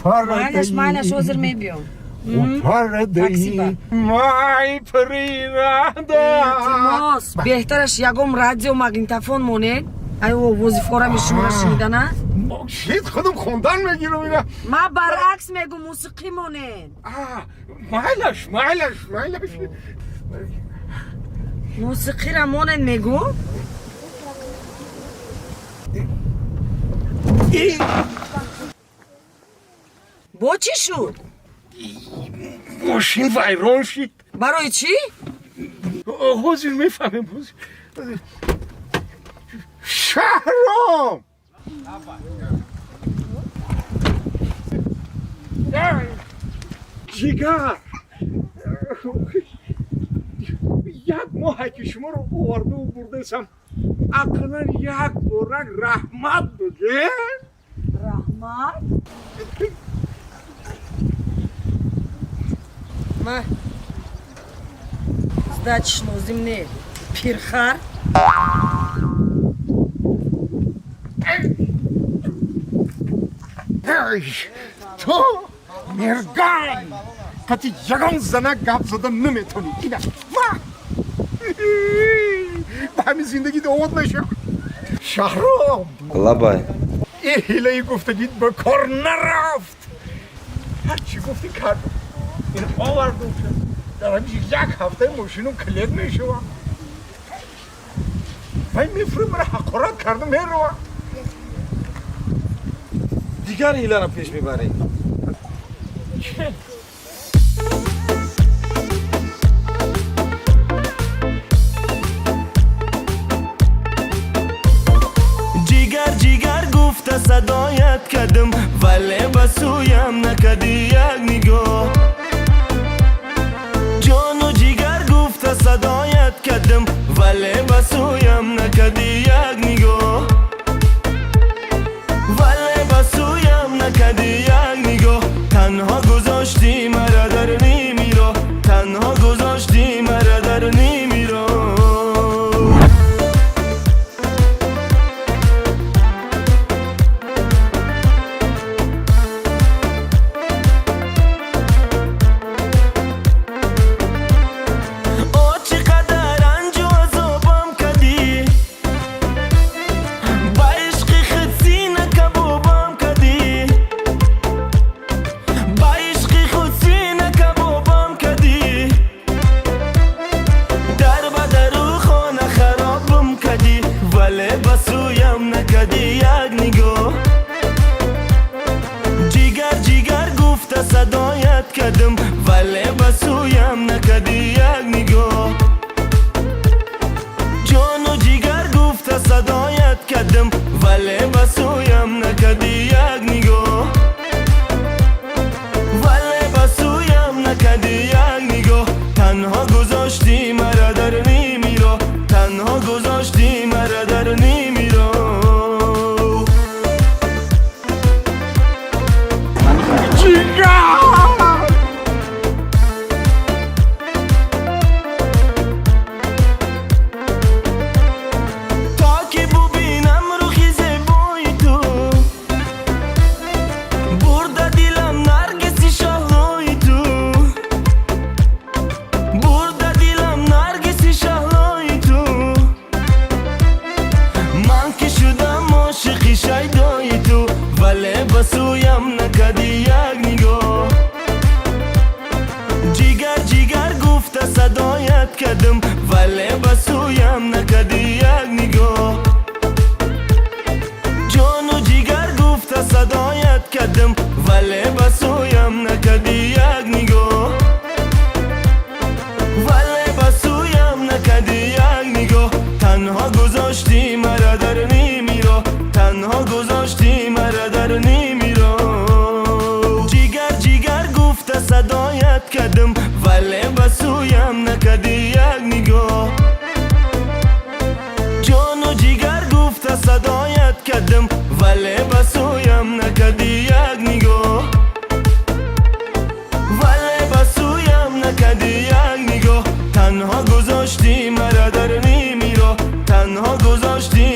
Майлаш, майлаш, ҳозир мебиём. Парадаи май природа. Илтимос, беҳтараш ягон радио магнитофон монед. Ай овози форами шуморо шунидана. Шит, худам хондан мегирам ина. Ма баръакс мегум, мусиқӣ монед. Майлаш, майлаш, майлаш. Мусиқиро монед, мегум. Бо чӣ шуд? Мошин вайрон шид. Барои чӣ? Ҳозир мефаҳмем. Шаҳром, ҷигар, як моҳе ки шуморо оварду бурдасам, ақаллан як борак раҳмат буге. Раҳмат? Ма сдача лозим не, пирхар. Ту мерган кати ягон занак гап зада наметонӣ. Ина ма ба ҳамин зиндагӣ довод мешавад, Шаҳром. Лабай. Ин ҳилаи гуфтагит ба кор нарафт. Ҳарчи гуфтӣ кардам, ин овардум. Дар ҳамин як ҳафта мошинум клет мешавам. Вай мефурӣ, мара ҳақорат карда меравам. Дигар ҳиларо пеш мебарӣ. Ҷигар, ҷигар гуфта садоят кардам, вале ба сӯям накардӣ як нигоҳ. Ҷону ҷигар гуфта садоят кардам, вале ба сӯям накардӣ як нигоҳ. Вале ба сӯям накардӣ як нигоҳ. Танҳо гузоштӣ мара дар ними роҳ. Танҳо гузоштӣ мара дар ними роҳ. О, чӣ қадар ранҷу азобам кардӣ, ба ишқи худ сина кабобам кардӣ, ба ишқи худ сина кабобам кардӣ. Дар ба дару хона харобам кардӣ, вале ба сӯям накардӣ як нигоҳ. Ҷигар, ҷигар гуфта садоят кардам, вале ба сӯям накардӣ як нигоҳ. Ҷону ҷигар гуфта садоят кардам, вале ба сӯям накардӣ як нигоҳ. Вале ба сӯям накардӣ як нигоҳ. Танҳо гузоштӣ мара дар ними роҳ. Танҳо гузоштӣ мара дар ними роҳ. Ҷигар. То ки бубинам рухи зебои ту, бурда дилам наргиси шаҳлои ту, бурда дилам наргиси шаҳлои ту. Ман ки шудам ошиқи шайдои ту, вале ба сӯям накардӣ як нигоҳ. Ҷигар, ҷигар гуфта садоят кардам, вале ба сӯям накардӣ як нигоҳ. Ҷону ҷигар гуфта садоят кардам, вале ба сӯям накардӣ як нигоҳ. Вале ба сӯям накардӣ як нигоҳ. Танҳо гузоштӣ мара дар ними роҳ. Танҳо гузоштӣ мара дар ними роҳ. Ҷигар, ҷигар гуфта садоят кардам, вале ба сӯям накардӣ як нигоҳ. Ҷону ҷигар гуфта садоят кардам, вале ба сӯям накардӣ як нигоҳ. Вале ба сӯям накардӣ як нигоҳ. Танҳо гузоштӣ мара дар ними роҳ. Танҳо гузоштӣ